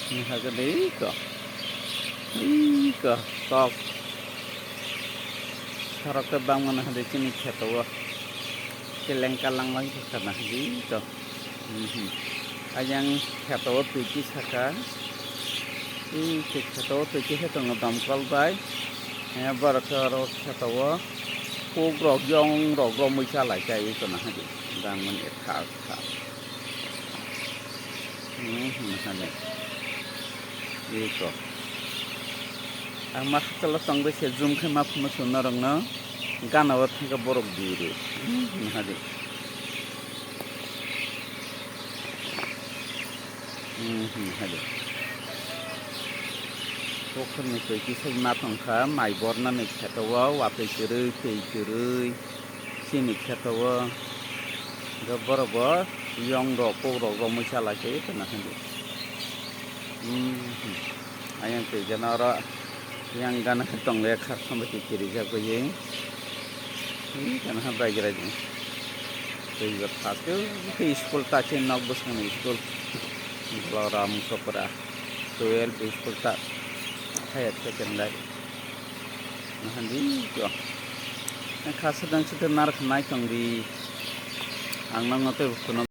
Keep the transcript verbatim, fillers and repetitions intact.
Nahagadi ko. Iko. Tok. Sarok ke bang mana hadi chini kheto o. Keleng kalang lang khe kana hadi ko. Mhm. Ayang kheto o twi ki saka. Iko kheto o twi ki heto ngo damkol bai. Ya borok ke oro kheto o. Kuk rok yong rok romwi chalai kai iko nahadi. Bang mani kha kha. Hmm, hmm, hane. Iko. Ang ma khatalo tongbai se zoom khe ma phunukgo norokno. Gana o thangkhe borok biri. Hmm, hmm, hadi. Hmm, hmm, hadi. Pokhorni twi kisai ma tongkha, mai bornani kheto o, watwi kwrwi, twi kwrwi. Chini kheto o hwnkhe borok bo yong rok kok rok romwi chalai khe tongna hwnwi. Hmm. Ayang twi gana oro yang gana khe tong le khar sambai khe kirijak bai. Twi gana ha bai gira jing. Twi ba thas khe school ta chini nok bwskango school. Bwla ram sopra twelve school ta higher secondary. Nahandi ko. Kha sedang sedang nar khnai tong di. Ang nang no tei phunuk.